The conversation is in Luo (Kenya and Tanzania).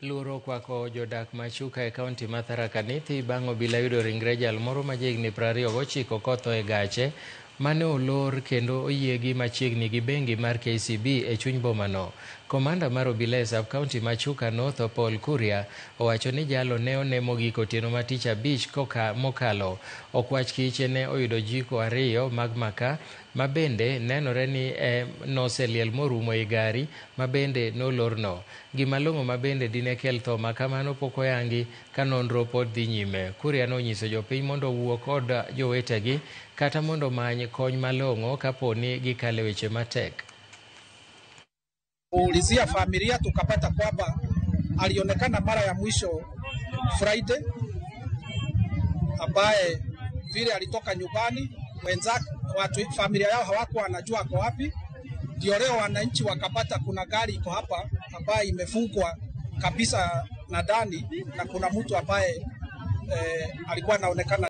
Luoro okwako jodak ma Chuka e kaunti ma Tharaka Nithi bang' obila yudo ringre jal moro ma jahigni 29 kotho e gache mane olor kendo oyiegi machiegni gi bengi mar KCB e chuny bomano. Komanda mar obila e sub kaunti ma Chuka North Paul Kuria owacho ni jalo ne one mogik otieno ma tich abich koka mokalo. Okwach kiche ne oyudo jiko 2 mag makaa ma bende nenore ni noseliel morumo e gari ma bende nolorno. Gima long'o ma bende dine kel tho ma kamano pok oyangi ka nonro pod dhi nyime. Kuria nonyiso jopiny mondo owuo kod jowetegi kata mondo omany kony malong'o kapo ni gikale weche matek. Kuulizia familia tukapata kwamba alionekana mara ya mwisho Friday, ambaye vile alitoka nyumbani wenzake watu familia yao hawakuwa wanajua ako wapi. Ndio leo wananchi wakapata kuna gari iko hapa ambaye imefungwa kabisa na ndani na kuna mtu ambaye alikuwa anaonekana.